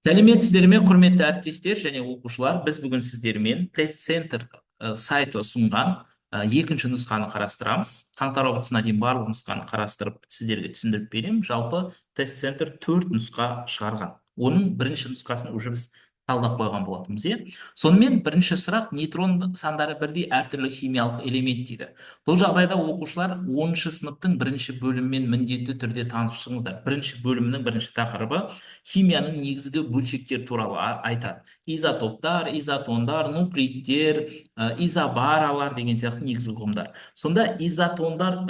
Сәлеметсіздер ме, құрметті әріптестер және оқушылар! Біз бүгін сіздермен Тест Центр сайты ұсынған екінші нұсқаны қарастырамыз. Қаңтар ОБТ-сына дейін барлық нұсқаны қарастырып, сіздерге түсіндіріп беремін. Жалпы Тест Центр 4 нұсқа шығарған. Оның бірінші нұсқасын уже біз талдап қойған болатынбыз, иә. Сонымен, бірінші сұрақ: нейтрон сандары бірдей әртүрлі химиялық элемент дейді. Бұл жағдайда, оқушылар, 10 сыныптың бірінші бөлімімен міндетті түрде танысып шығыңыздар. Бірінші бөлімнің бірінші тақырыбы химияның негізгі бөлшектері туралы айтады. Изотоптар, изотондар, нуклидтер, изобаралар деген сияқты негізгі ұғымдар. Сонда изотондар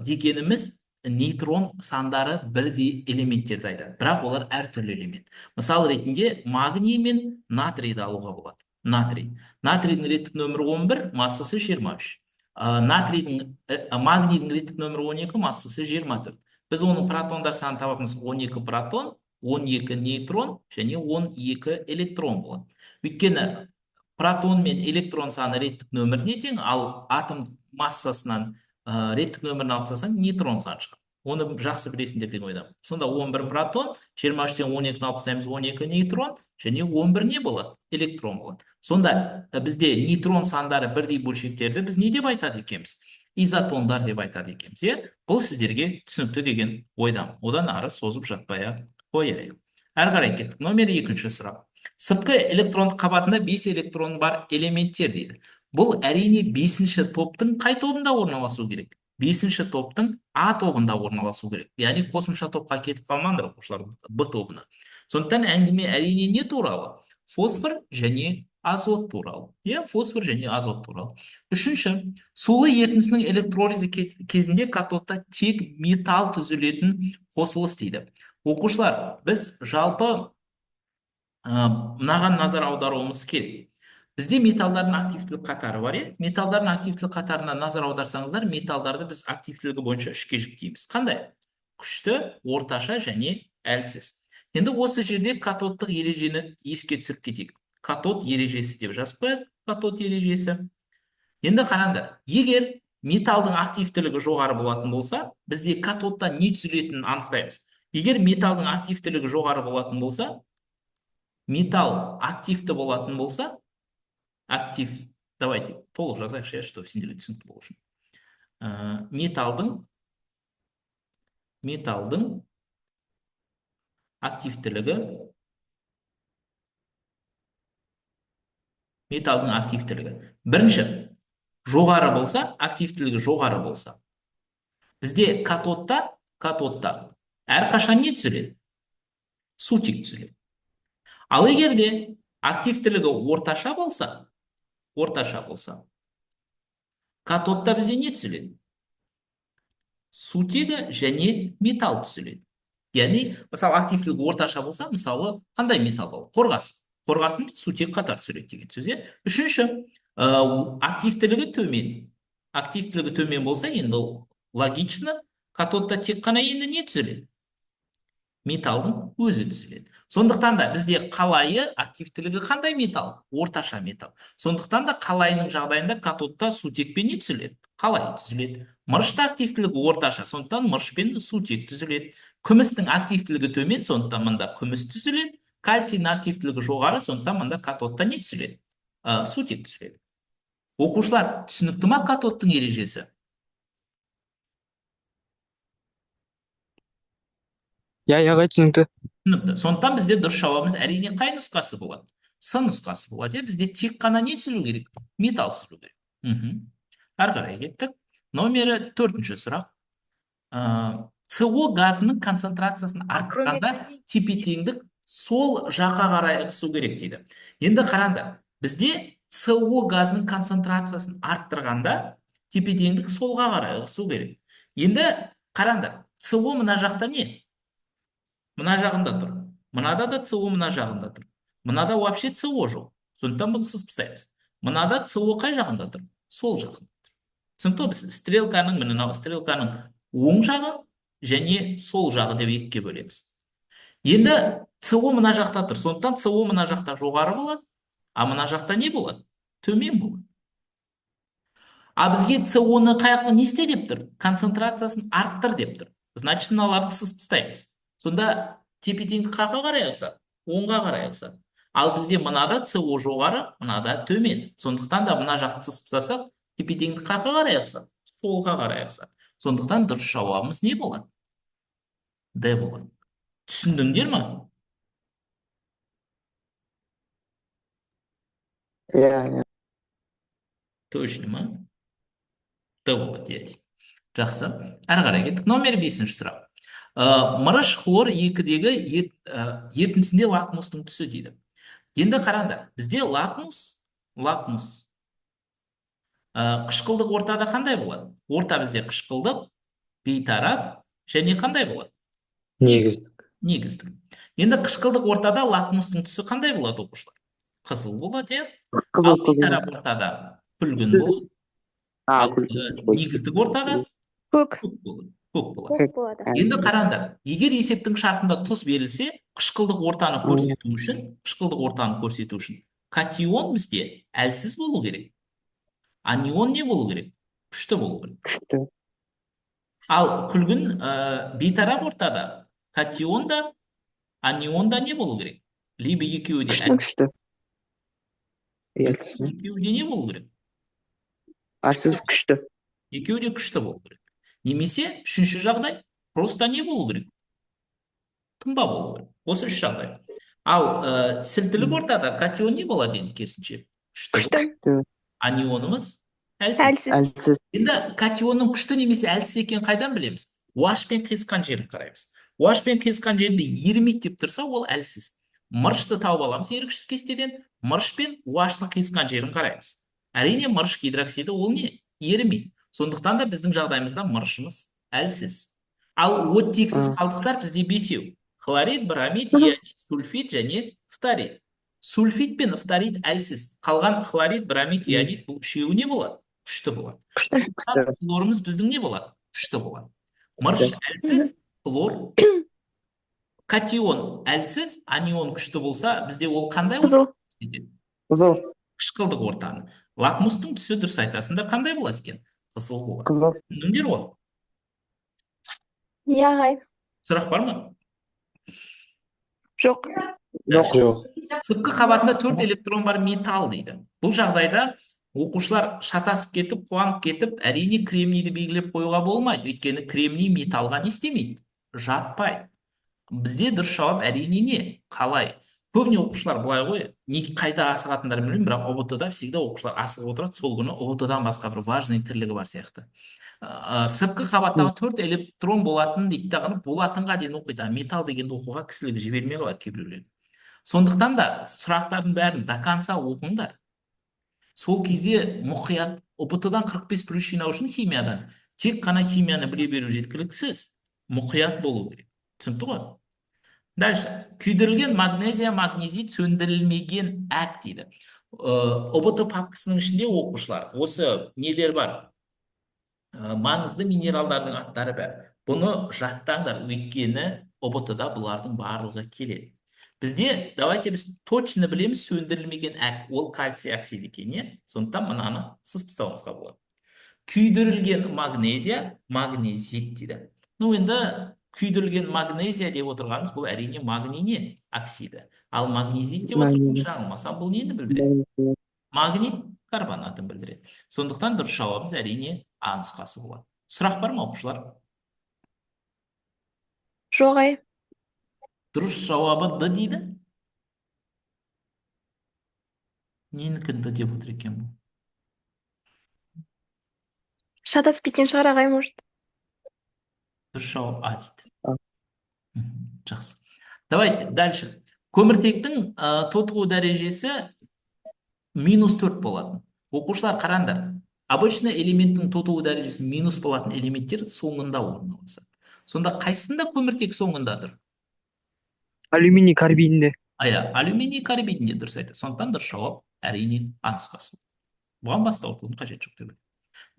дегеніміз нейтрон сандары бірдей элементтерді айтады, бірақ олар әртүрлі элемент. Мысал ретінде магний мен натрийді алуға болады. Натрийдің реттік нөмірі 11, массасы 23. Магнийдің реттік нөмірі 12, массасы 24. Біз оның протондар санын табатын: 12 протон, 12 нейтрон және 12 электрон болады. Өйткені протон мен электрон саны реттік нөміріне тең, ал атом массасынан реттік нөмірін алып тастасаң, нейтрон саны шығады. Оны жақсы білесіңдер деген ойдамын. Сонда 11 протон, 23-тен 12-ні алып тастаймыз, 12 нейтрон және 11 не болады? Электрон болады. Сонда бізде нейтрон сандары бірдей бөлшектерді біз не деп айтады екенбіз? Изотондар деп айтады екенбіз, иә. Бұл сіздерге түсінікті деген ойдамын. Одан ары созып жатпай ақ қояйық. Әрі қарай кеттік. Номер екінші сұрақ. Сыртқы электрондық қабатында 5 электрон бар элементтер дейді. Бұл, әрине, бесінші топтың қай тобында орналасу керек? Бесінші топтың А тобында орналасу керек. Яғни қосымша топқа кетіп қалмаңдар, оқушылар, Б тобына. Сондықтан әңгіме, әрине, не туралы? Фосфор және азот туралы, иә, фосфор және азот туралы. Үшінші, сулы ерітіндісінің электролизі кезінде катодта тек металл түзілетін қосылыс дейді. Оқушылар, біз жалпы мынаған назар аударуымыз керек. Бізде металдардың активтілік қатары бар, иә. Металдардың активтілік қатарына назар аударсаңыздар, металдарды біз активтілігі бойынша үшке жіктейміз. Қандай? Күшті, орташа және әлсіз. Енді осы жерде катодтық ережені еске түсіріп кетейік. Катод ережесі деп жазып қояйық. Катод ережесі. Енді қараңдар, егер металдың активтілігі жоғары болатын болса, бізде катодтан не түзілетінін анықтаймыз. Егер металдың активтілігі жоғары болатын болса, металл активті болатын болса, актив, давайте толық жазайықшы, иә, чтобы сендерге түсінікті болу үшін. Металдың активтілігі, металдың активтілігі бірінші жоғары болса, активтілігі жоғары болса, бізде катодта әрқашан не түзіледі? Сутек түзіледі. Ал егер де активтілігі орташа болса, орташа болса, катодта бізде не түзіледі? Сутегі және металл түзіледі. Яғни, мысалы, активтілігі орташа болса, мысалы, қандай металл ол? Қорғасын. Қорғасын мен сутек қатар түзіледі деген сөз, иә. Үшінші, активтілігі төмен. Активтілігі төмен болса, енді ол логично, катодта тек қана енді не түзіледі? Металдың өзі түзіледі. Сондықтан да бізде қалайы активтілігі қандай металл? Орташа металл. Сондықтан да қалайының жағдайында катодта сутекпен не түзіледі? Қалайы түзіледі. Мырышта активтілігі орташа, сондықтан мырыш пен сутек түзіледі. Күмістің активтілігі төмен, сондықтан мында күміс түзіледі. Кальцийдің активтілігі жоғары, сондықтан мында катодта не түзіледі? Сутек түзіледі. Оқушылар, түсінікті ма катодтың ережесі? Иә, ағай, түсінікті. Түсінікті. Сондықтан бізде дұрыс жауабымыз, әрине, қай нұсқасы болады? С нұсқасы болады, иә. Бізде тек қана не түзілу керек? Металл түзілу керек. Әрі қарай кеттік. Номері төртінші сұрақ. СО газының концентрациясын арттырғанда, тепе-теңдік сол жаққа қарай ығысу керек дейді. Енді қараңдар, бізде СО газының концентрациясын арттырғанда, тепе-теңдік солға қарай ығысу керек. Енді қараңдар, СО мына жақта не? Мына жағында тұр. Мынада да СО мына жағында тұр. Мынада вообще СО жоқ. Сондықтан бұны сызып тастаймыз. Мынада СО қай жағында тұр? Сол жағында тұр. Түсінікті ғой? Біз стрелканың, міне, мынау стрелканың оң жағы және сол жағы деп екіге бөлеміз. Енді СО мына жақта тұр. Сондықтан СО мына жақта жоғары болады, а мына жақта не болады? Төмен болады. А бізге СО-ны қай жақта не істе деп тұр? Концентрациясын арттыр деп тұр. Значит, мыналарды сызып тастаймыз. Сонда тепе-теңдік қай жаққа қарай ығысады? Оңға қарай ығысады. Ал бізде мынада СО жоғары, мынада төмен. Сондықтан да мына жақты сызып тастасақ, тепе-теңдік қайда қарай ығысады? Солға қарай ығысады. Сондықтан дұрыс жауабымыз не болады? Д болады. Түсіндіңдер ма? Иә, иә. Точно ма? Д болады, иә дейді. Жақсы. Әрі қарай кеттік. Номер 5-ші сұрақ. Мырыш хлор 2-дегі ерітіндісінде лакмустың түсі дейді. Енді қараңдар, бізде лакмус қышқылдық ортада қандай болады? Орта бізде қышқылдық, бейтарап және қандай болады? Негіздік. Негіздік. Енді қышқылдық ортада лакмустың түсі қандай болады, оқушылар? Қызыл болады, иә? Қызыл, Ал бейтарап ортада күлгін болады. Ал негіздік ортада көк. Көк болады. Көк болады. Көк болады. Енді қараңдар, егер есептің шартында тұз берілсе, қышқылдық ортаны көрсету үшін, катион бізде әлсіз болу керек. Анион не болу керек? Күшті болу керек. Күшті. Ал күлгін бейтарап ортада катион да, анион да не болу керек? Либо екеуі де Күшті. Екеуі де не болу керек? Әлсіз, күшті. Екеуі де күшті болу керек. Немесе үшінші жағдай, просто не болу керек? Тұнба болу керек. Осы үш жағдай. Ал сілтілік ортада катион не болады енді керісінше? Күшті. Анионымыз әлсіз. Әлсіз. Енді катионның күшті немесе әлсіз екенін қайдан білеміз? OH пен қиысқан жерін қараймыз. OH пен қиысқан жерінде ерімейді деп тұрса, ол әлсіз. Мырышты тауып аламыз ерігіш кестеден. Мырыш пен OH-тың қиысқан жерін қараймыз. Әрине, мырыш гидроксиді ол не? Ерімейді. Сондықтан да біздің жағдайымызда мырышымыз әлсіз. Ал оттексіз қалдықтар бізде 5. Хлорид, бромид, иодид, сульфид және фторид. Сульфид пен фторид әлсіз. Қалған хлорид, бромид, иодид бұл үшеуі не болады? Күшті болады. Хлорымыз біздің не болады? Күшті болады. Мырыш әлсіз, хлор. Катион әлсіз, анион күшті болса, бізде ол қандай Қызыл. Қызыл. Қышқылдық ортаны. Лакмустың түсі дұрыс айтасыңдар қандай болады екен? Қызыл болады. Қызыл. Түсіндіңдер ғой? Иә, ағай. Сұрақ бар ма? Жоқ. Жоқ. Сыртқы қабатында 4 электрон бар металл дейді. Бұл жағдайда оқушылар шатасып кетіп, қуанып кетіп, әрине кремнийді белгілеп қоюға болмайды. Өйткені кремний металлға не істемейді? Жатпайды. Бізде дұрыс жауап әрине не? Қалай? Көбіне оқушылар былай ғой, не қайда асығатындарын білмеймін, бірақ ҰБТ-да всегда оқушылар асығып отырады, сол күні ҰБТ-дан басқа бір важный тірлігі бар сияқты. Сыртқы қабаттағы 4 электрон болатын дейді дағы, болатынға дейін оқиды. Металл дегенді оқуға кісілігі жібермей қалады кейбіреулер. Сондықтан да сұрақтардың бәрін до конца оқыңдар. Сол кезде мұқият ҰБТ-дан 45 плюс жинау үшін химиядан тек қана химияны біле беру жеткіліксіз, мұқият болу керек. Түсінікті ғой? Дальше. Күйдірілген магнезия, магнезит, сөндірілмеген әк дейді. ҰБТ папкасының ішінде оқушылар осы нелер бар? Маңызды минералдардың аттары бар. Бұны жаттаңдар, өйткені ҰБТ-да бұлардың барлығы келеді. Бізде, давайте біз точно білеміз, сөндірілмеген әк, ол кальций оксид екен, не? Сондықтан мынаны сызып тастауымызға болады. Күйдірілген магнезия, магнезит дейді. Ну енді күйдірілген магнезия деп отырғанымыз бұл әрине магний не? Оксиді. Ал магнезит деп отырғанымыз жаңылмасам бұл нені білдіреді? Магний карбонатын білдіреді. Сондықтан дұрыс жауабымыз әрине А нұсқасы болады. Сұрақ бар ма, оқушылар? Жоқ, ай. Дұрыс жауабы Д дейді. Ненікі Д деп отыр екен бұл? Шатасып кеткен шығар, ағай, может. Дұрыс жауап А дейді. Жақсы. Давайте дальше. Көміртектің тотығу дәрежесі -4 болатын. Оқушылар қараңдар. Обычно элементтің тотығу дәрежесі минус болатын элементтер соңында орналасады. Сонда қайсысында көміртек соңында тұр? Алюминий карбидінде. Иә, алюминий карбидінде дұрыс айтады. Сондықтан дұрыс жауап әрине А нұсқасы. Бұған баста ауыртудың қажеті жоқ деп ойлаймын.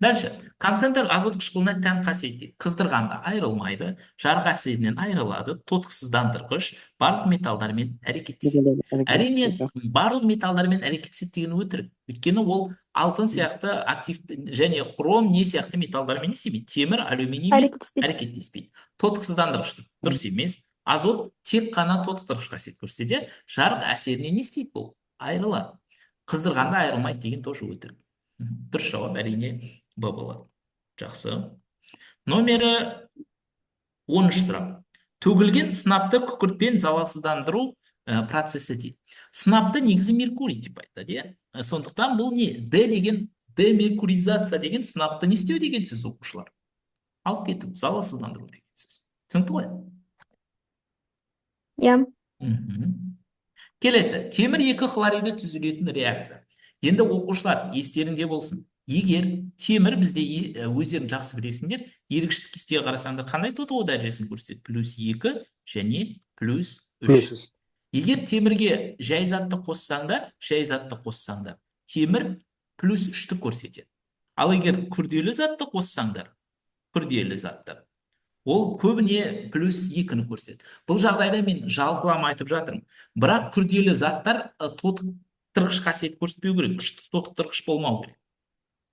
Дальше. Концентр азот қышқылына тән қасиет дейді. Қыздырғанда айырылмайды, жарық әсерінен айырылады, тотықсыздандырғыш, барлық металдармен әрекеттеседі. Әрине, барлық металдармен әрекеттеседі деген өтірік. Өйткені ол алтын сияқты активті және хром не сияқты металдармен не істемейді. Темір, алюминиймен әрекеттеспейді. Тотықсыздандырғыш дұрыс емес. Азот тек қана тотықтырғыш қасиет көрсетеді. Жарық әсерінен не істейді бұл? Айырылады. Қыздырғанда айырылмайды деген тоже өтірік. Дұрыс жауап, әрине, Б болады. Жақсы. Номері 13 сұрақ. Төгілген сынапты күкіртпен залалсыздандыру процесі дейді. Сынапты негізі меркурий деп айтады, иә? Сондықтан бұл не? Д деген, демеркуризация деген сынапты не істеу деген сөз, оқушылар? Алып кету, залалсыздандыру деген сөз. Түсінікті ғой? Иә. Келесі, темір екі хлориді түзілетін реакция. Енді, оқушылар, естеріңде болсын. Егер темір бізде, өздерің жақсы білесіңдер, ерігіштік кестеге қарасаңдар, қандай тотығу дәрежесін көрсетеді? Плюс 2 және плюс 3. Плюс 3. Егер темірге жай затты қоссаңдар, жай затты қоссаңдар, темір плюс 3-ті көрсетеді. Ал егер күрделі затты қоссаңдар, күрделі затты, ол көбіне плюс 2-ні көрсетеді. Бұл жағдайда мен жалпылама айтып жатырмын. Бірақ күрделі заттар тотықтырғыш қасиет көрсетпеу керек, күшті тотықтырғыш болмау керек.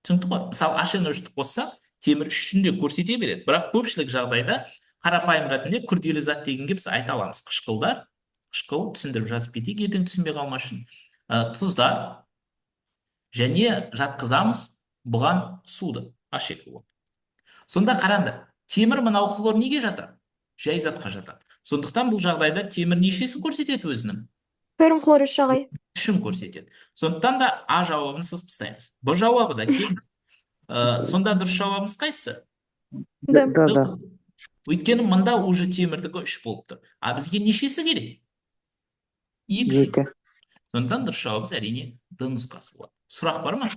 Түсінікті ғой? Мысалы, HNO3-ті қоссақ, темір үшін де көрсете береді. Бірақ көпшілік жағдайда қарапайым ретінде күрделі зат дегенге біз айта аламыз. Қышқылдар, қышқыл, түсіндіріп жазып кетейік, ертең түсінбей қалмас үшін. Тұздар және жатқызамыз бұған суды, H2O. Сонда қараңдар, темір, мынау хлор неге жатады? Жай затқа жатады. Сондықтан бұл жағдайда темір нешесін көрсетеді өзінің? Феррум хлор 3, ағай. Үшін көрсетеді. Сондықтан да А жауабын сызып тастаймыз. Б жауабы да келді. Сонда дұрыс жауабымыз қайсысы? Д. Д, Д. Өйткені мында уже темірдікі 3 болып тұр. А бізге нешесі керек? Екісі. 2. Сондықтан дұрыс жауабымыз, әрине, Д нұсқасы болады. Сұрақ бар ма?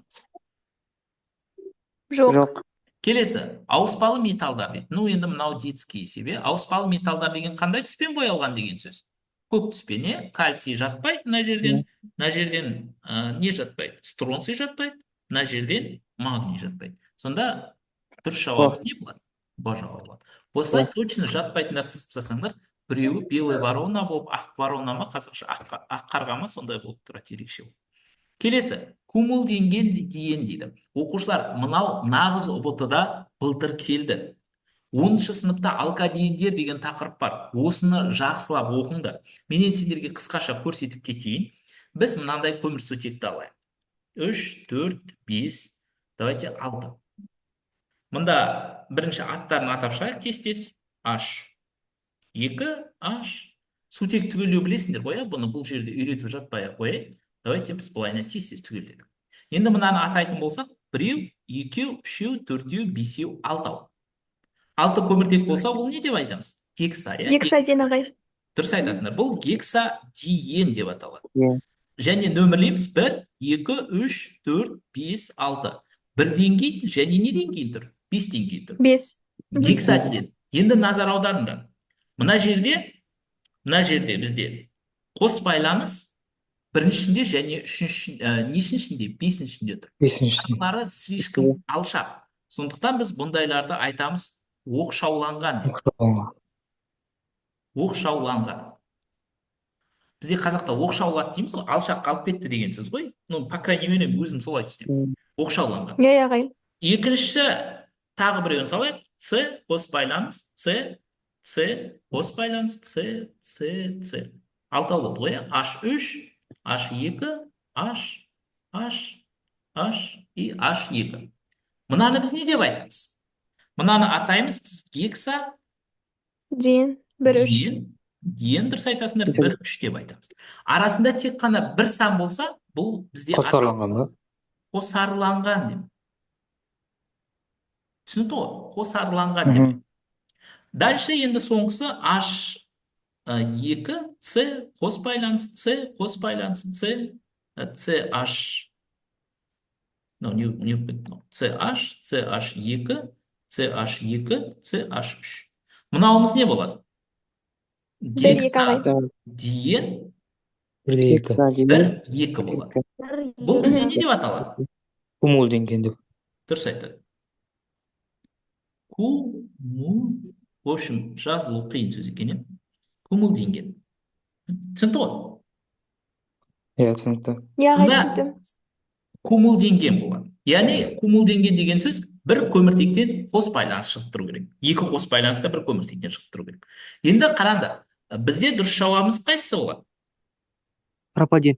Жоқ. Жоқ. Келесі, ауыспалы металдар дейді. Ну, енді мынау детский есеп, иә? Ауыспалы металдар деген қандай түспен боялған деген сөз? Көк түспен, иә? Кальций жатпайды мына жерден, мына жерден не жатпайды? Стронций жатпайды, мына жерден магний жатпайды. Сонда дұрыс жауабымыз не болады? Б жауабы болады. Осылай точно жатпайтындар сызып тастасаңдар, біреуі белый ворона болып, ақ ворона ма, қазақша ақ қарға ма, сондай болып тұрады, ерекше болып. Келесі, кумулденген диен дейді. Оқушылар, мынау нағыз ҰБТ-да былтыр келді. 10 сыныпта алкадиендер деген тақырып бар. Осыны жақсылап оқыңдар. Мен енді сендерге қысқаша көрсетіп кетейін. Біз мынандай көмірсутекті алайық. 3, 4, 5, давайте 6. Мында бірінші аттарын атап шығайық тез-тез. H, 2, H. Сутек түгелдеу білесіңдер ғой, иә? Бұны бұл жерде үйретіп жатпай ақ қояйын. Давайте біз былайына тез-тез түгелдедік. Енді мынаны атайтын болсақ, біреу, екеу, үшеу, төртеу, бесеу, алтау. Алты көміртек болса, бұл не деп айтамыз? Гекса, иә? Гексадиен, ағай. Дұрыс айтасыңдар. Бұл гексадиен деп аталады. Иә. Және нөмірлейміз: 1, 2, 3, 4, 5, 6. Бірден кейін және неден кейін тұр? Бестен кейін тұр. 5. Гексадиен. Енді назар аударыңдар. Мына жерде бізде қос байланыс біріншінде және үшінші, нешіншінде? Бесіншінде тұр. Бесіншісінде. Аралары слишком алшақ. Сондықтан біз бұндайларды айтамыз оқшауланған деп. Оқшауланған. Оқшауланған. Бізде қазақта оқшаулады дейміз ғой, алшақ қалып кетті деген сөз ғой. Ну, по крайней мере, өзім солай түсінемін. Оқшауланған. Иә, ағай. Екінші, тағы біреуін салайық. С қос байланыс, С, С қос байланыс, С, С, С. Алтау болды ғой, иә? H3, H2, H, H, H и H2. Мынаны біз не деп айтамыз? Мынаны атаймыз біз гекса Диен. 1, 3. диен, диен, дұрыс айтасыңдар, бір, үш деп айтамыз. Арасында тек қана бір сан болса, бұл бізде Қосарланған ба? Қосарланған деп. Түсінікті ғой? Қосарланған деп. Дальше енді соңғысы H 2, С қос байланыс, С қос байланыс, С, С H. Ну, не болып кетті мынау? С H, С H 2, С H 2, С H 3. Мынауымыз не болады? 1, 2, ағай. Гексадиен. Бірде екі. Гексадиен. 1, 2 болады. Бұл бізде не деп аталады? Кумулденген деп. Дұрыс айтады. Кумул, в общем, жазылу қиын сөз екен, иә? Кумулденген. Түсінікті ғой? Иә, түсінікті. Иә, ағай, Сонда түсінікті. Кумулденген болады. Яғни кумулденген деген сөз бір көміртектен қос байланыс шығып тұру керек. Екі қос байланыс та бір көміртектен шығып тұру керек. Енді қараңдар. Бізде дұрыс жауабымыз қайсысы болады? Пропадиен.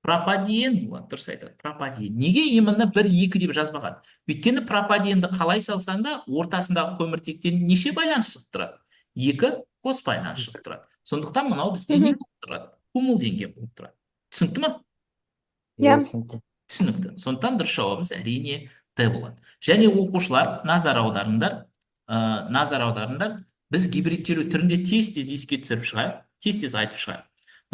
Пропадиен болады, дұрыс айтады. Пропадиен. Неге именно бір, екі деп жазбаған? Өйткені пропадиенді қалай салсаң да, ортасындағы көміртектен неше байланыс шығып тұрады? Екі қос байланыс шығып тұрады. Сондықтан мынау бізде не болып тұрады? Кумулденген болып тұрады. Түсінікті ма? Иә. Иә, түсінікті. Түсінікті. Сондықтан дұрыс жауабымыз, әрине, Д болады. Және, оқушылар, назар аударыңдар, назар аударыңдар. Біз гибридтелу түрінде тез тез еске түсіріп шығайық, тез тез айтып шығайық.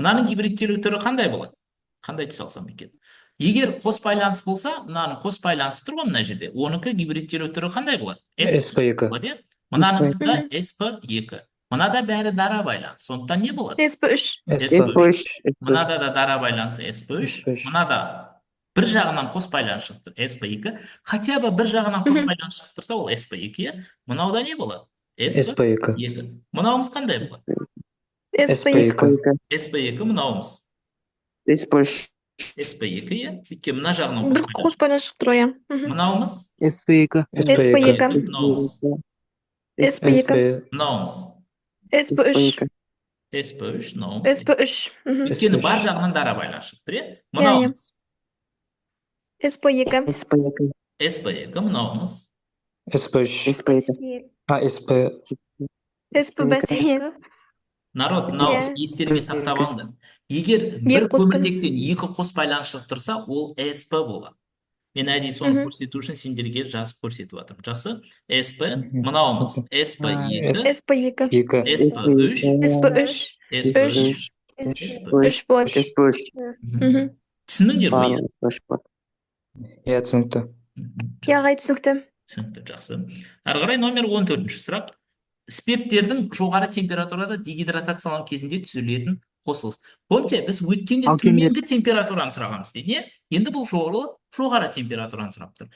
Мынаның гибридтелу түрі қандай болады? Қандай түс алсам екен? Егер қос байланыс болса, мынаның қос байланысы тұр ғой мына жерде. Оныкі гибридтелу түрі қандай болады? SP2. Болады, иә? Мынанікі да SP2. Мынада бәрі дара байланыс. Сондықтан не болады? SP3. SP. SP3. Мынада да дара байланысы SP3. SP3. Мынада бір жағынан қос байланыс шығып тұр, SP2. Хотя бы бір жағынан қос байланыс шығып тұрса, ол SP2, иә. Мынауда не болады? SP2. SP2. Мынауымыз қандай болады? SP2. SP2. SP2. Мынауымыз? SP3. SP2, иә. Өйткені мына жағынан Бір қос байланыс. қос байланыс шығып тұр ғой, иә. Мынауымыз? SP2. SP2. Мынауымыз? SP2. Мынауымыз? SP3. SP3. Мынауымыз? SP3. Өйткені SP3. бар жағынан дара байланыс шығып тұр, иә. Иә. Мынауымыз? SP2. SP2. SP2. Мынауымыз? SP3. SP2. А, SP. SP бәсе. Народ, мынау естеріңе сақтап алыңдар. Егер бір Екі қос байланыс. көміртектен екі қос байланыс шығып тұрса, ол SP болады. Мен әдейі соны көрсету үшін сендерге жазып көрсетіп жатырмын. Жақсы? SP, мынауымыз SP2, SP2. 2. SP3, SP3. SP3, Үш. Үш болады. SP3. Түсіндіңдер ғой, иә? Барлығы үш болады. Иә, түсінікті. Иә, ағай, түсінікті. Түсінікті, жақсы. Ары қарай номер 14-ші сұрақ. Спирттердің жоғары температурада дегидратациялану кезінде түзілетін қосылыс. Помните, біз өткенде Алкендер. төменгі температураны сұрағанбыз дейді, иә? Енді бұл жолы жоғары температураны сұрап тұр.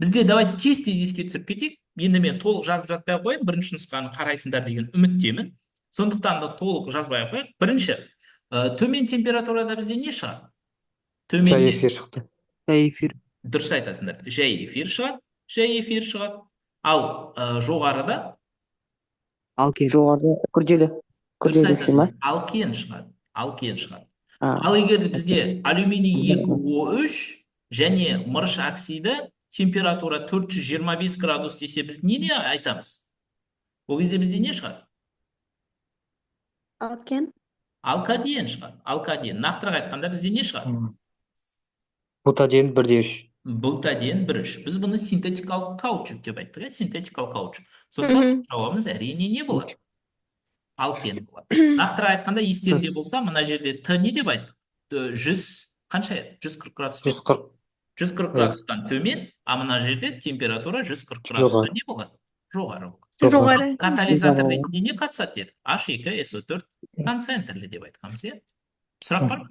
Бізде давайте тез тез еске түсіріп кетейік. Енді мен толық жазып жатпай ақ қояйын, бірінші нұсқаны қарайсыңдар деген үміттемін. Сондықтан да толық жазбай ақ қояйық. Бірінші, төмен температурада бізде не шығады? Жай Төменде эфир шықты. Жай эфир. Дұрыс айтасыңдар. Жай эфир шығады, жай эфир шығады. Ал жоғарыда Алкен. Жоғарыда күрделі. Дұрыс Күрделі эфир ма? айтасыңдар. Алкен шығады. Алкен шығады. А, Ал егер де бізде алюминий 2О3 және мырыш оксиді, температура 425 градус десе, біз нені айтамыз? Ол кезде бізде не шығады? Алкен. Алкадиен шығады. Алкадиен. Нақтырақ айтқанда, бізде не шығады? Бутадиен 1,3. Бутадиен 1,3. Біз бұны синтетикалық каучук деп айттық, иә? Синтетикалық каучук. Сондықтан жауабымыз, әрине, не болады? Алкен болады. Нақтырақ айтқанда, естеріңде болса, мына жерде Т не деп айттық? 100 қанша еді? 140 градус. 140. 140 Иә. градустан төмен, а мына жерде температура 140 градустан Жоғары. не болады? Жоғары болады. Жоғары. Катализатор Жоғары. ретінде не қатысады дедік? H2SO4 концентрлі деп айтқанбыз, иә? Сұрақ бар ма?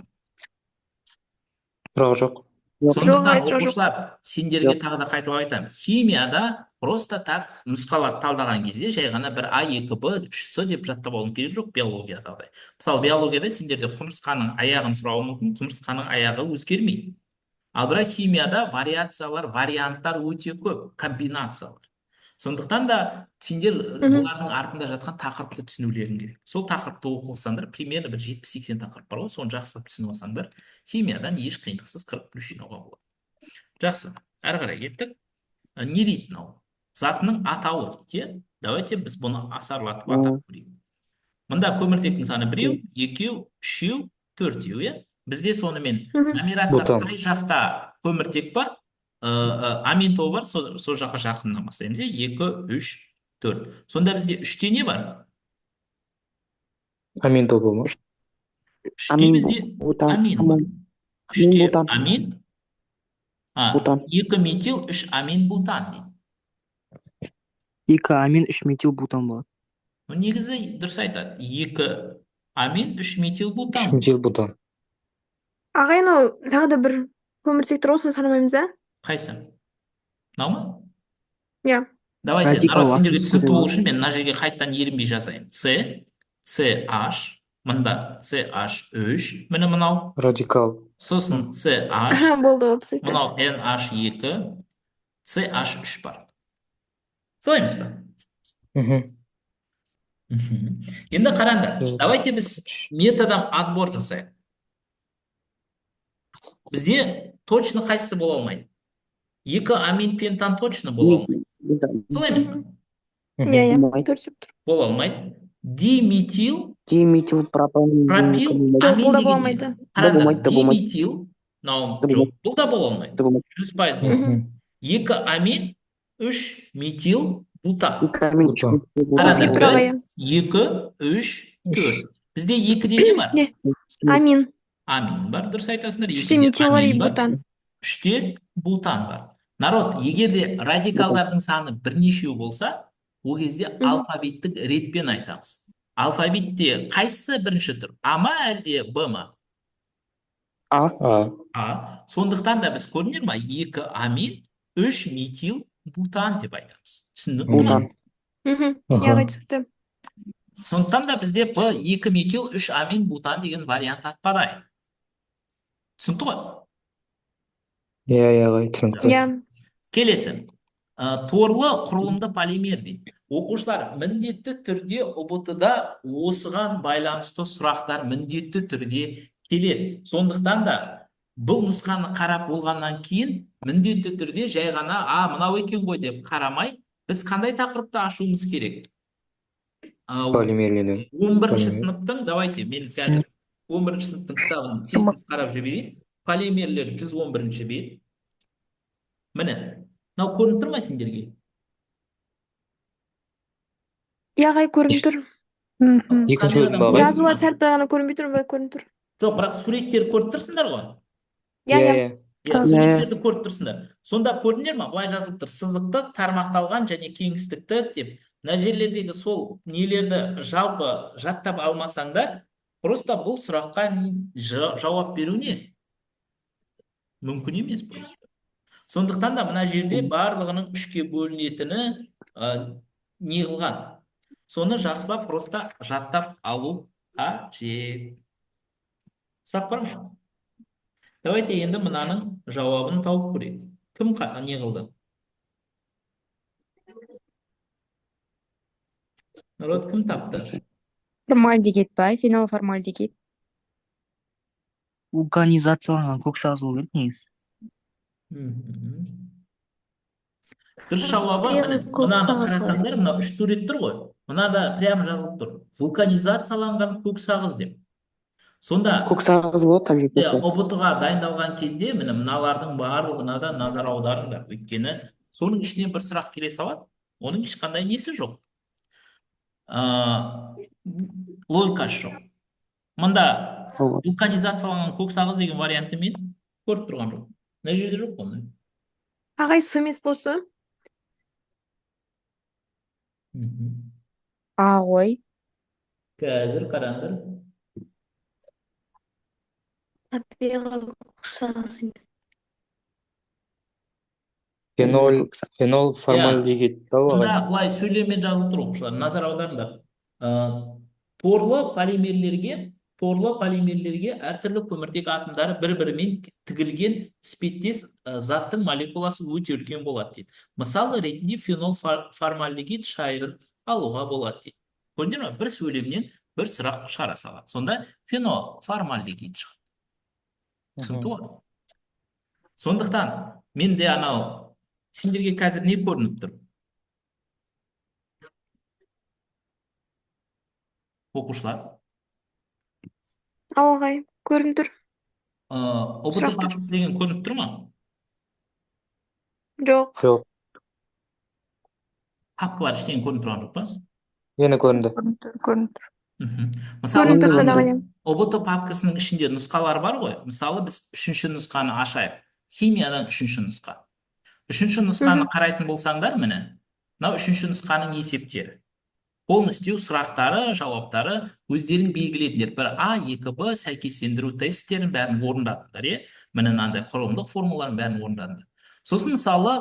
Сұрақ жоқ. Жоқ. Сондықтан, Жоқ, жоқ. оқушылар, сендерге тағы да қайталап айтамын. Химияда просто так нұсқаларды талдаған кезде жай ғана бір А, 2, Б, 3, С деп жаттап алуың керек жоқ биологиядағыдай. Мысалы, биологияда сендерде құмырсқаның аяғын сұрауы мүмкін, құмырсқаның аяғы өзгермейді. Ал бірақ химияда вариациялар, варианттар өте көп, комбинациялар. Сондықтан да сендер бұлардың артында жатқан тақырыпты түсінулерің керек. Сол тақырыпты оқып алсаңдар, примерно бір 70-80 тақырып бар ғой, соны жақсылап түсініп алсаңдар, химиядан еш қиындықсыз 40 плюс жинауға болады. Жақсы, әрі қарай кеттік. Не дейді мынау? Затының атауы дейді, иә? Давайте біз бұны асарлатып атап көрейік. Мында көміртектің саны біреу, екеу, үшеу, төртеу, иә? Бізде сонымен нумерация Бутан. қай жақта көміртек бар, амин тобы бар, сол жаққа жақыннан бастаймыз, иә? Екі, үш, төрт. Сонда бізде үште не бар? Амин тобы ма? Үште Амин бізде бутан. амин бар. Амин Үште бутан. амин. А, Бутан. 2 метил, 3 амин бутан дейді. 2 амин, 3 метил бутан болады. Ну, негізі дұрыс айтады. 2 амин, 3 метил 3 бутан. Метил бутан. Ағай, анау тағы да бір көміртек тұр ғой, соны санамаймыз, а? Қайсы? Мынау ма? Иә. Давайте, Радикал народ, сендерге асты түсінікті болу үстіне. үшін мен мына жерге қайтадан ерінбей жазайын. С, CH, мында CH3, міне мынау. Радикал. Сосын CH, Болды, болды, түсінікті. мынау NH2, CH3 бар. Солай емес пе? Мгм. Енді қараңдар, Төрт, давайте біз үш. Методом отбор жасайық. Бізде точно қайсысы бола алмайды? Екі амин пентан точно бола алмайды. Солай емес пе? Иә, иә. Болмайды. Төрт деп тұр. Бола алмайды. Диметил, Диметил пропан. пропил, Жоқ, амин бұл да деген бола не? алмайды. Қараңдар, болмайды, да болмайды. диметил, мынау Да жоқ, бұл да бола алмайды. Да болмайды. 100% бола алмайды. Екі амин, үш метил, бутан. Екі амин, үш Бутан. метил. Қараңдар, Келіп тұр, бір, ағай. екі, үш, төрт. Бізде екіде не бар? Не? Амин. Амин бар, дұрыс айтасыңдар. Үште Екіде метил бар, и амин бар. бутан. Үште бутан бар. Народ, егер де радикалдардың саны бірнешеу болса, ол кезде алфавиттік ретпен айтамыз. Алфавитте қайсысы бірінші тұр? А ма, әлде Б ма? А. А. А. Сондықтан да біз, көрдіңдер ма, екі амин, үш метил, бутан деп айтамыз. Түсіндік ме? Бутан. Иә, ағай, түсінікті. Сондықтан да бізде Б екі метил, үш амин, бутан деген вариант отпадает. Түсінікті ғой? Иә, ағай, түсінікті. Иә. Келесі. Торлы құрылымды полимер дейді. Оқушылар, міндетті түрде ҰБТ-да осыған байланысты сұрақтар міндетті түрде келеді. Сондықтан да бұл нұсқаны қарап болғаннан кейін міндетті түрде жай ғана «а, мынау екен ғой» деп қарамай, біз қандай тақырыпты ашуымыз керек? Полимерлену. 11-ші Полимер. сыныптың, давайте мен қазір 11-ші сыныптың кітабын тез тез қарап жіберейін. Полимерлер, 111-ші бет. Міне, мынау көрініп тұр ма сендерге? Иә, ағай, көрініп тұр. Екінші бөлім ба, ағай? Жазулар сәл пәл ғана көрінбей тұр, бірақ көрініп тұр. Жоқ, бірақ суреттер көріп тұрсыңдар ғой. Иә, иә. Иә. Иә, суреттерді көріп тұрсыңдар. Сонда көрдіңдер ма, былай жазылып тұр: сызықтық, тармақталған және кеңістіктік деп. Мына жерлердегі сол нелерді жалпы жаттап алмасаңдар, просто бұл сұраққа жауап беру не? Мүмкін емес просто. Сондықтан да мына жерде барлығының үшке бөлінетіні не қылған. Соны жақсылап просто жаттап алу қажет. Сұрақ бар ма? Давайте енді мынаның жауабын тауып көрейік. Кім не қылды? Народ, кім тапты? Формальдегид па? Фенол формальдегид. Вулканизацияланған көк сағыз болу керек негізі. Дұрыс жауабы міне, Белый көк мынаны сағыз ғой. Қарасаңдар, мына үш сурет тұр ғой. Мынада прямо жазылып тұр. Вулканизацияланған көк сағыз деп. Сонда Көк сағыз болады там иә, жерде. ҰБТ-ға дайындалған кезде міне мыналардың барлығына да назар аударыңдар. Өйткені соның ішінен бір сұрақ келе салады. Оның ешқандай несі жоқ. Логикасы жоқ. Мында вулканизацияланған көк сағыз деген вариантты мен көріп тұрған жоқпын. Мына жерде жоқ қой. Ағай, С емес болса? А ғой. Қазір қараңдар. Табиғи көк сағыз емес. Фенол формальдегид да, ағай? Мында былай сөйлеммен жазылып тұр, оқушылар. Назар аударыңдар. Торлы полимерлерге әртүрлі көміртек атомдары бір-бірімен тігілген іспеттес заттың молекуласы өте үлкен болады дейді. Мысал ретінде фенол формальдегид шайырын алуға болады дейді. Көрдіңдер ме? Бір сөйлемнен бір сұрақ шығара салады. Сонда фенол формальдегид шығады. Түсінікті ғой? Сондықтан менде анау сендерге қазір не көрініп тұр? Оқушылар. Ау, ағай, көрініп тұр. ҰБТ Сұрақ тұр. папкасы деген көрініп тұр ма? Жоқ. Жоқ. Папкалар ештеңе көрініп тұрған жоқ па? Енді көрінді. Көрініп тұр, көрініп тұр. Мысалы, Көрініп тұрса да, ағай. ҰБТ папкасының ішінде нұсқалар бар ғой. Мысалы, біз үшінші нұсқаны ашайық. Химиядан үшінші нұсқа. Үшінші нұсқаны қарайтын болсаңдар, міне, мынау үшінші нұсқаның есептері. Полностью сұрақтары, жауаптары өздерің белгіледіңдер. Бір А, екі Б сәйкестендіру тесттерін бәрін орындадыңдар, иә? Міне, мынандай құрылымдық формулалардың бәрін орындадыңдар. Сосын мысалы,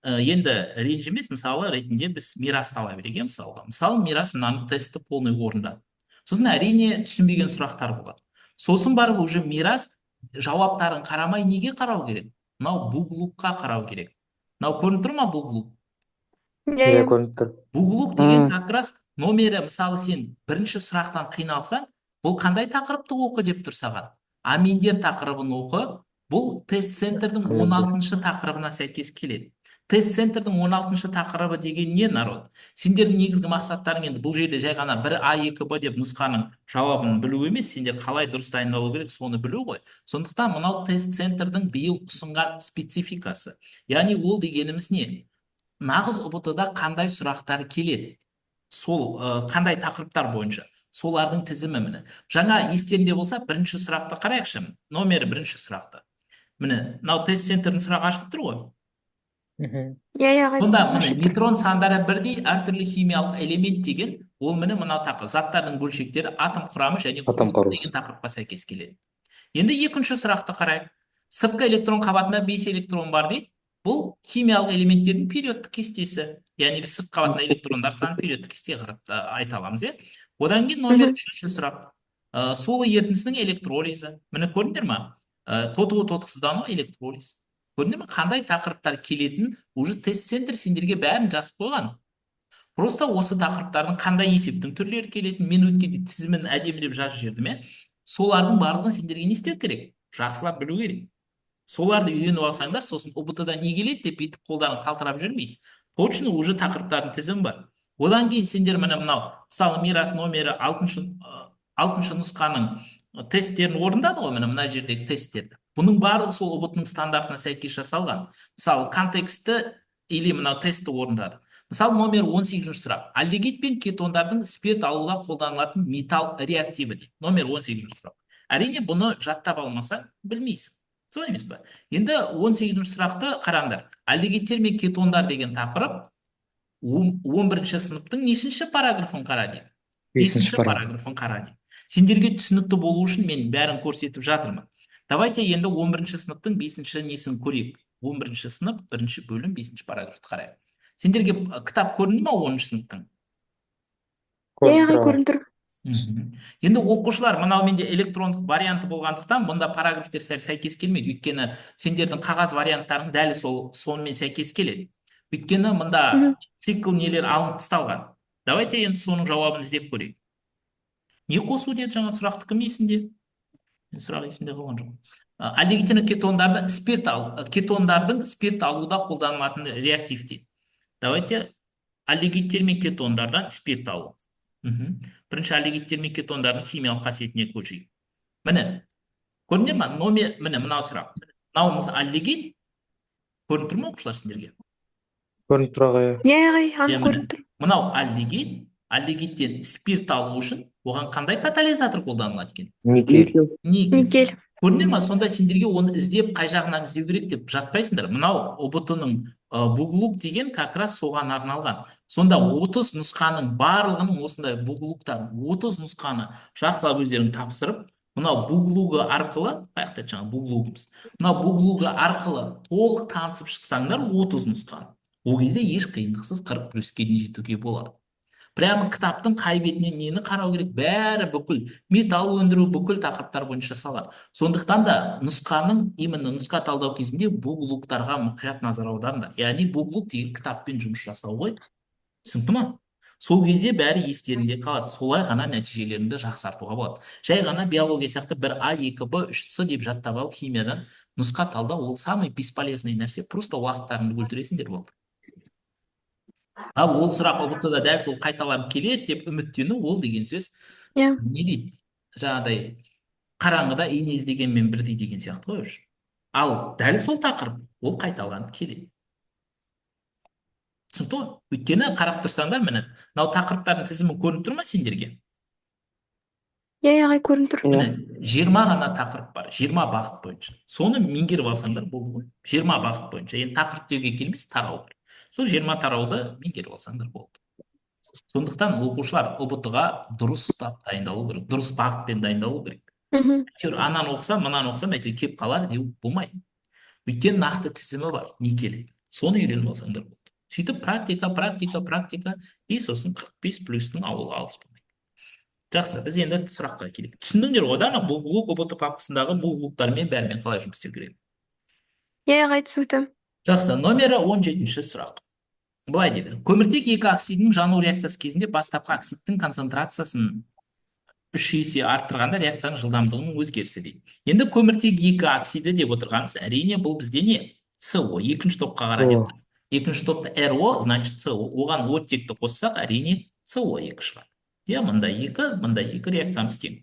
енді ренжімес, мысалы ретінде біз Мирасты ала берейік, иә, мысалға. Мысалы, Мирас мынаны тестті полный орындады. Сосын, әрине, түсінбеген сұрақтар болады. Сосын барып уже Мирас жауаптарын қарамай неге қарау керек? Мынау Буглукқа қарау керек. Мынау көрініп тұр ма, Буглук? Иә, Иә, иә. көрініп тұр. Буглук деген как раз Номері, мысалы, сен бірінші сұрақтан қиналсаң, бұл қандай тақырыпты оқы деп тұр саған? Аминдер тақырыбын оқы. Бұл тест центрдің Аминдер. 16 тақырыбына сәйкес келеді. Тест центрдің 16 тақырыбы деген не, народ? Сендердің негізгі мақсаттарың енді бұл жерде жай ғана бір А, 2, Б деп нұсқаның жауабын білу емес, сендер қалай дұрыс дайындалу керек, соны білу ғой. Сондықтан мынау тест центрдің биыл ұсынған спецификасы. Яғни ол дегеніміз не? Нағыз ҰБТ да қандай сұрақтар келеді? Сол қандай тақырыптар бойынша? Солардың тізімі, міне. Жаңа естерінде болса, бірінші сұрақты қарайықшы. Номері бірінші сұрақты. Міне, мынау тест центрдің сұрағы ашылып тұр ғой. Иә, ағай. Сонда міне, Ашып тұр. Нейтрон сандары бірдей әртүрлі химиялық элемент деген, ол міне мынау тақырып, заттардың бөлшектері, атом құрамы және Атом құрылысы құрылысы. деген тақырыпқа сәйкес келеді. Енді екінші сұрақты қарайық. Сыртқы электрон қабатында 5 электрон бар дейді. Бұл химиялық элементтердің периодтық кестесі. Яғни біз сыртқы қабатында электрондар санын периодтық кестеге қарап та айта аламыз, иә. Одан кейін номер үшінші сұрақ. Сулы ерітіндісінің электролизі. Міне, көрдіңдер ма? Тотығу, тотықсыздану, электролиз. Көрдіңдер ме, қандай тақырыптар келетінін уже тест центр сендерге бәрін жазып қойған. Просто осы тақырыптардың қандай есептің түрлері келетінін мен өткенде тізімін әдемілеп жазып жібердім, иә. Солардың барлығын сендерге не істеу керек? Жақсылап білу керек. Соларды үйреніп алсаңдар, сосын ҰБТ да не келеді деп бүйтіп қолдарың қалтырап жүрмейді. Точно уже тақырыптардың тізімі бар. Одан кейін сендер міне мынау, мысалы, Мирас номері алтыншы нұсқаның тесттерін орындады ғой, міне, мына жердегі тесттерді. Бұның барлығы сол ҰБТ ның стандартына сәйкес жасалған. Мысалы, контекстті или мынау тестті орындады. Мысалы, номер 18 сұрақ. Альдегид пен кетондардың спирт алуда қолданылатын металл реактиві дейді. Номер 18 сұрақ. Әрине, бұны жаттап алмасаң, білмейсің. Солай емес пе? Енді 18 сұрақты қараңдар. Альдегидтер мен кетондар деген тақырып 11 сыныптың нешінші параграфын қара дейді? Бесінші параграф. Параграфын қара дейді. Сендерге түсінікті болу үшін мен бәрін көрсетіп жатырмын. Давайте енді 11 сыныптың бесінші несін көрейік. 11 сынып, бірінші бөлім, бесінші параграфты қарайық. Сендерге кітап көрінді ма 10 сыныптың? Иә, ағай, көрініп тұр. Енді, оқушылар, мынау менде электрондық варианты болғандықтан, бұнда параграфтер сәл сәйкес келмейді. Өйткені сендердің қағаз варианттарың дәл сол сонымен сәйкес келеді. Өйткені мында цикл нелер алынып тасталған. Давайте енді соның жауабын іздеп көрейік. Не қосу деді жаңа сұрақты, кім есінде? Мен сұрақ есімде қалған жоқ. Альдегид пен кетондарды спирт ал, кетондардың спирт алуда қолданылатын реактив дейді. Давайте альдегидтер мен кетондардан спирт алу. Бірінші альдегидтер мен кетондардың химиялық қасиетіне көшейік. Міне, көрдіңдер ма? Номер, міне, мынау сұрақ. Мынауымыз альдегид. Көрініп тұр ма, оқушылар, сендерге? Көрініп тұр, ағай. Иә, ағай, анық Иә, міне. көрініп тұр. Мынау альдегид, альдегидтен спирт алу үшін оған қандай катализатор қолданылады екен? Никель. Никель. Никель. Көрдіңдер ма? Сонда сендерге оны іздеп, қай жағынан іздеу керек деп жатпайсыңдар. Мынау ҰБТ-ның Буглук деген как раз соған арналған. Сонда 30 нұсқаның барлығының осындай Буглуктан 30 нұсқаны жақсылап өздерің тапсырып, мынау Буглугы арқылы, қай жақта еді жаңа Буглугымыз? Мынау Буглугы арқылы толық танысып шықсаңдар 30 нұсқаны. Ол кезде еш қиындықсыз 40 плюске дейін жетуге болады. Прямо кітаптың қай бетінен нені қарау керек, бәрі бүкіл металл өндіру, бүкіл тақырыптар бойынша салады. Сондықтан да нұсқаның, именно нұсқа талдау кезінде Буглуктарға мұқият назар аударыңдар. Яғни Буглук деген кітаппен жұмыс жасау ғой. Түсінікті ма? Сол кезде бәрі естерінде қалады. Солай ғана нәтижелеріңді жақсартуға болады. Жай ғана биология сияқты бір А, екі Б, үш С деп жаттап алып, химиядан нұсқа талдау ол самый бесполезный нәрсе. Просто уақыттарыңды өлтіресіңдер, болды. Ал ол сұрақ ҰБТ да дәл сол қайталанып келеді деп үміттену, ол деген сөз не дейді? Жаңағыдай қараңғыда ине іздегенмен бірдей деген сияқты ғой уже. Ал дәл сол тақырып ол қайталанып келеді. Түсінікті ғой? Өйткені қарап тұрсаңдар, міне, мынау тақырыптардың тізімі көрініп тұр ма сендерге? Иә, ағай, көрініп тұр. Міне, 20 ғана тақырып бар, 20 бағыт бойынша. Соны меңгеріп алсаңдар болды ғой. 20 бағыт бойынша. Енді тақырып деуге келмес, тарау бар. Сол 20 тарауды меңгеріп алсаңдар болды. Сондықтан, оқушылар, ҰБТ-ға дұрыстап дайындалу керек, дұрыс бағытпен дайындалу керек. Әйтеуір ананы оқысам, мынаны оқысам, әйтеуір келіп қалар деу болмайды. Өйткені нақты тізімі бар, не келеді. Соны үйреніп алсаңдар болды. Сөйтіп практика, практика, практика, и сосын 45 плюстың ауылы алыс болмайды. Жақсы, біз енді сұраққа келейік. Түсіндіңдер ғой да, ана Буглук, ҰБТ папкасындағы Буглуктармен бәрімен қалай жұмыс істеу керек? Иә, ағай, түсінікті. Жақсы, номері 17 сұрақ. Былай дейді: көміртек екі оксидінің жану реакциясы кезінде бастапқы оксидтің концентрациясын 3 есе арттырғанда, реакцияның жылдамдығының өзгерісі дейді. Енді көміртек екі оксиді деп отырғанымыз, әрине, бұл бізде не? СО. Екінші топқа қара деп тұр. Екінші топта РО, значит, СО. Оған оттекті қоссақ, әрине, СО2 шығады, иә. Мында екі, мында екі, реакциямыз тең.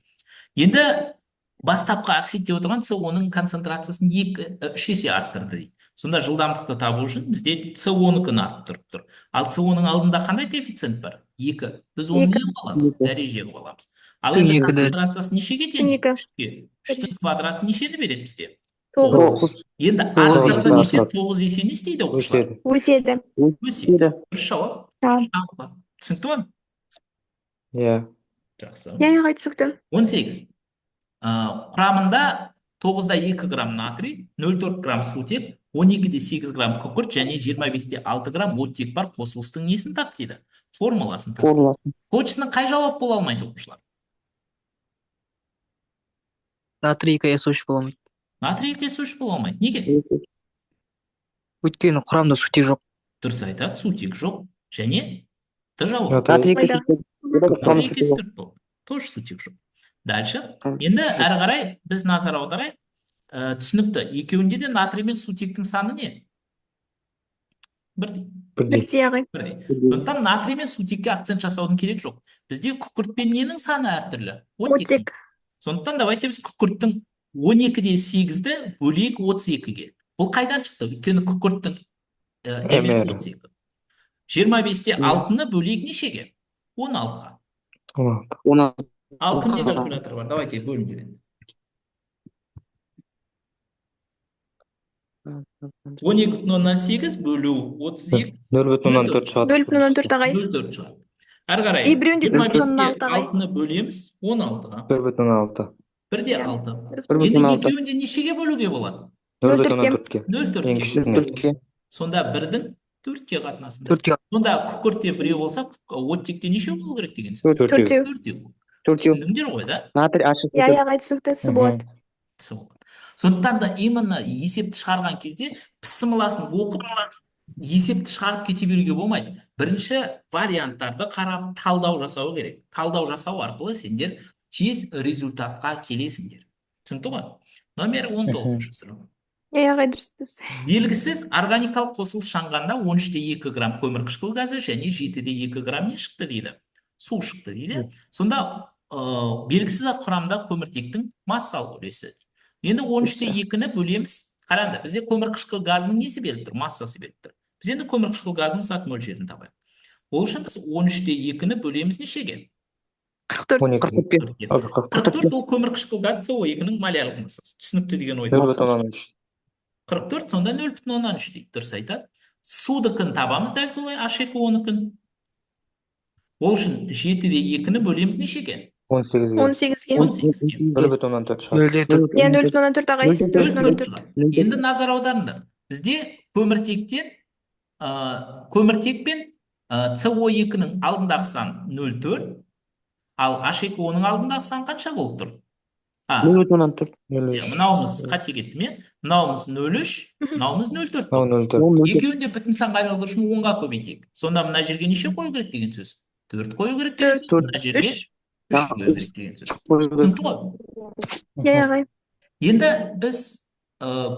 Енді бастапқы оксид деп отырған СО-ның концентрациясын 3 есе арттырды дейді. Сонда жылдамдықты табу үшін бізде СО-нікін арттырып тұр. Ал СО-ның алдында қандай коэффициент бар? Екі. Біз оны Екі. не қылып аламыз? Екі. Дәреже қылып аламыз. Ал енді Екі. концентрациясы нешеге тең? Екі. Үшке. Үштің квадраты нешені береді бізде? 9. 9. Енді 9 арттырды есе десе, артады. 9 есе не істейді, оқушылар? Өседі. Өседі. Өседі. Дұрыс жауап А. А болады. Түсінікті ма? Иә. Жақсы. Иә, ағай, түсінікті. 18. Құрамында 9,2 грамм натрий, 0,4 грамм сутек, 12,8 грамм күкірт және 25,6 грамм оттек бар қосылыстың несін тап дейді? Формуласын тап. Формуласын. Точно қай жауап бола алмайды, оқушылар? Натрий екі С үш бола алмайды. Натрий екі С үш бола алмайды. Неге? Өйткені құрамында сутек жоқ. Дұрыс айтады, сутек жоқ. Және Т жауап. Натрий. Натрий Майда. екі. Натрий екі С төрт болды. Тоже сутек жоқ. Дальше. Енді әрі қарай біз назар аударайық. Түсінікті. Екеуінде де натрий мен сутектің саны не? Бірдей. Бірдей. Бірдей, ағай. Бірдей. Сондықтан натрий мен сутекке акцент жасаудың керек жоқ. Бізде күкірт пен ненің саны әртүрлі? Оттектің. Оттек. Сондықтан давайте біз күкірттің 12,8-ді бөлейік 32-ге. Бұл қайдан шықты? Өйткені күкірттің МР. 32. 25,6-ны бөлейік нешеге? 16-ға. 16. 16. Ал кімде калькулятор бар? Давайте бөліңдер енді. 12,8 бөлу 32. 0,4 шығады. 0,4, ағай. 0,4 шығады. Әрі қарай И біреуінде 25-те 1,6, ағай. 6-ны бөлеміз 16-ға. 1,6. 1,6. Бір Енді бүтін алты. екеуінде нешеге бөлуге болады? 0,4-ке. 0,4-ке. Ең кішісіне. 4-ке. Сонда бірдің төртке қатынасында. 4-ке. Сонда күкіртте біреу болса, оттекте нешеу болу керек деген сөз? Төртеу. Төртеу. Төртеу. Төртеу. Түсіндіңдер ғой, да? Натрий ашық. Иә, ағай, түсінікті. С болады. С болады. Сондықтан да именно есепті шығарған кезде пысымыласын оқып, есепті шығарып кете беруге болмайды. Бірінші варианттарды қарап, талдау жасау керек. Талдау жасау арқылы сендер тез результатқа келесіңдер. Түсінікті ғой? Номер 19 сұрақ. Иә, ағай, дұрыс, дұрыс. Белгісіз органикалық қосылыс жанғанда 13,2 грамм көмірқышқыл газы және 7,2 грамм не шықты дейді? Су шықты дейді. Сонда белгісіз зат құрамында көміртектің массалық үлесі. Енді 13,2-ні бөлеміз. Қараңдар, бізде көмірқышқыл газының несі беріліп тұр? Массасы беріліп тұр. Біз енді көмірқышқыл газының зат мөлшерін табайық. Ол үшін біз 13,2-ні бөлеміз нешеге? 44. 12. 44-ке. 44-ке. 44. 44 ол көмірқышқыл газ СО2-нің молярлық массасы. Түсінікті деген ойда. 0,3. 44 сонда 0,3 дейді. Дұрыс айтады. Судікін табамыз дәл солай, H2O-нікін. Ол үшін 7,2-ні бөлеміз нешеге? 18-ге. 18-ге. 18-ге. 1,4 шығады. 0,4. Иә, 0,4, ағай. 0,4 0,4. шығады. Енді назар аударыңдар. Бізде көміртектен көміртек пен СО2-нің алдындағы сан 0,4, ал H2O-ның алдындағы сан қанша болып тұр? А, 0,4. иә, мынауымыз қате кетті ме? Мынауымыз 0,3, мынауымыз 0,4 Мынау болып тұр. 0,4. Екеуін де бүтін санға айналдыру үшін 10-ға көбейтейік. Сонда мына жерге неше қою керек деген сөз? 4 қою керек деген сөз. Төрт. Мына жерге Үш. 3 қою керек деген сөз. Түсінікті ғой? Иә, ағай. Енді біз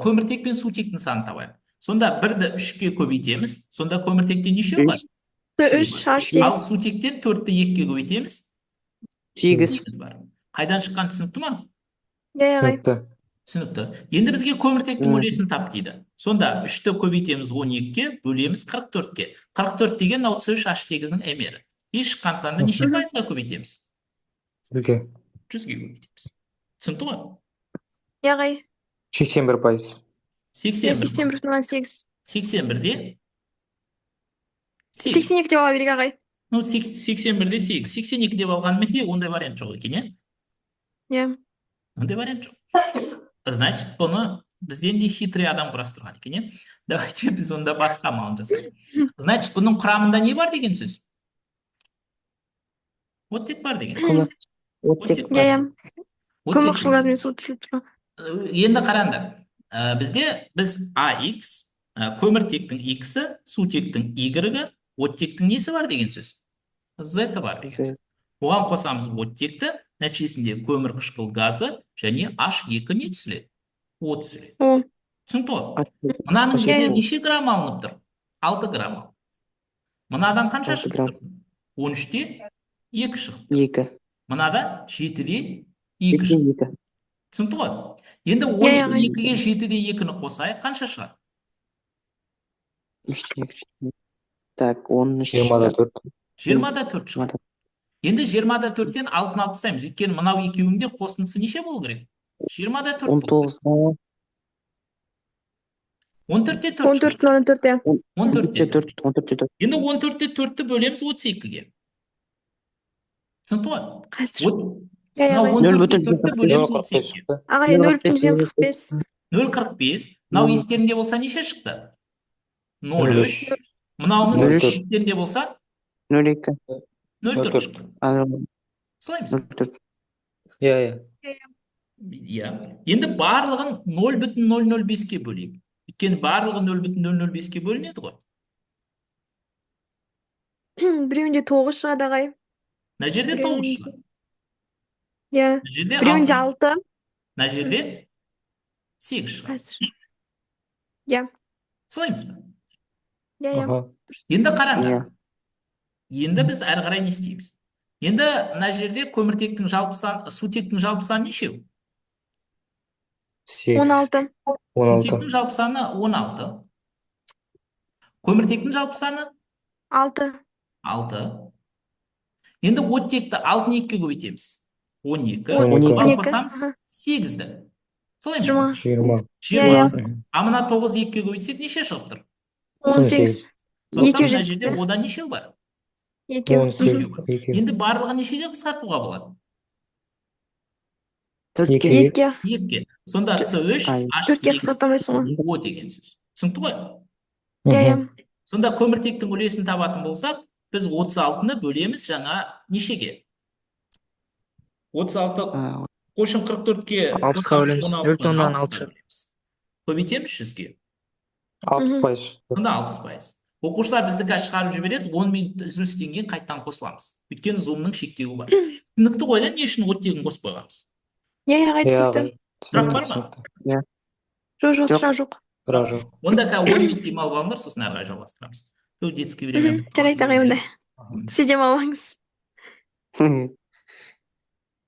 көміртек пен сутектің санын табайық. Сонда бірді үшке көбейтеміз. Сонда көміртекте нешеу бар? Үш, Үшеу бар. H сегіз. Ал сутектен төртті екіге көбейтеміз. 8. 8 бар. Қайдан шыққан түсінікті ма? Иә, ағай. Түсінікті. Түсінікті. Енді бізге көміртектің Мм. үлесін тап дейді. Сонда үшті көбейтеміз 12-ге, бөлеміз 44-ке. 44 деген мынау С3 H8-нің МР. И шыққан санды неше пайызға көбейтеміз? 100-ге. 100-ге көбейтеміз. Түсінікті ғой? Иә, ағай. 81%. 81. 81,8. 81-де 8. 82 деп ала берейік, ағай. Ну, 81-де 8. 82 деп алғанмен де ондай вариант жоқ екен, иә? Иә. Ондай вариант жоқ. Значит, бұны бізден де хитрый адам құрастырған екен, иә? Давайте біз онда басқа амалын жасайық. Значит, бұның құрамында не бар деген сөз? Оттек бар деген сөз. Оттек. Оттек Иә, бар. иә. Оттек Көмірқышқыл газы мен су түзіліп тұр. Енді қараңдар. Бізде біз AX, көміртектің X-і, сутектің Y-і. Оттектің несі бар деген сөз? Z бар деген Z. сөз. Оған қосамыз оттекті, нәтижесінде көмір қышқыл газы және H2 не түзіледі? О түзіледі. О. Түсінікті ғой? Мынаның H2 жеріне O. неше грамм алынып тұр? 6 грамм алынып. Мынадан қанша 6 шығып грамм. тұр? 13-те 2 шығып тұр. 2. Мынада 7-де 2 шығып. 2. Түсінікті ғой? Енді Иә, 13-те ағай. 2-ге 7-де 2-ні қосайық, қанша шығады? 3. Так, 13. 24. 24 шығады. Енді 24-тен 6-ны алып тастаймыз. Өйткені мынау екеуінің де қосындысы неше болу керек? 24 болу керек. 19. 14-те 4 Он төрт бүтін оннан төрт, иә. 14-те 4. 4. 14-те 4. Енді 14-те 4-ті бөлеміз 32-ге. Түсінікті ғой? Қазір. Иә, Мынау ағай. 14-те 0,45 4-ті бөлеміз 0,45 32-ге. шықты. Ағай, 0,45. 0,45. Мынау естеріңде болса, неше шықты? 0,3. Мынауымыз 0,3. естеріңде болса, 0,2. 0,4 0,4. шықты. Солай емес пе? 0,4. Иә. Иә. Енді барлығын 0,005-ке бөлейік. Өйткені барлығы 0,005-ке бөлінеді ғой. Біреуінде 9 шығады, ағай. Мына жерде 9 Біреуінде шығады. Иә. Мына жерде Біреуінде 6 6. Мына жерде 8 шығады. Қазір. Иә. Солай емес пе? Иә. Аха. Енді қараңдар. Иә. Енді біз әрі қарай не істейміз? Енді мына жерде көміртектің жалпы саны, сутектің жалпы саны нешеу? 8. 16. 16. Сутектің жалпы саны 16. Көміртектің жалпы саны 6. 6. Енді оттекті 6-ны 2-ге көбейтеміз. 12. 12. Оған 12. қосамыз 8-ді. Солай емес пе? 20. 20. Иә, иә. 20. А мына 9-ды 2-ге көбейтсек, неше шығып тұр? 18. Сондықтан Екеу мына жетті. жерде одан нешеу бар? Екеу. 18. 2. Енді барлығын нешеге қысқартуға болады? 4-ке. Екі. 2-ге. 2-ге. Сонда С3 Ай. 4-ке H8 қысқарта алмайсың ғой. О деген сөз. Түсінікті ғой? Иә. Сонда көміртектің үлесін табатын болсақ, біз 36-ны бөлеміз жаңа нешеге? 36 в общем, 44-ке 60-қа бөлеміз. 16-ны 0,6. 60-қа бөлеміз. Көбейтеміз 100-ге. 60% шықты. Сонда 60%. Оқушылар, бізді қазір шығарып жібереді, 10 минут үзілістен кейін қайтадан қосыламыз. Өйткені зумның шектеуі бар. Түсінікті ғой, да, не үшін оттегін қосып қойғанбыз? Иә, ағай, Иә, түсінікті. ағай. Сұрақ бар ма? Түсінікті. Жоқ, Жоқ. сұрақ жоқ. Сұрақ жоқ. Онда қазір 10 минут демалып алыңдар, сосын әрі қарай жалғастырамыз. Бұл детский время. Жарайды, ағай, онда. Сіз демалыңыз.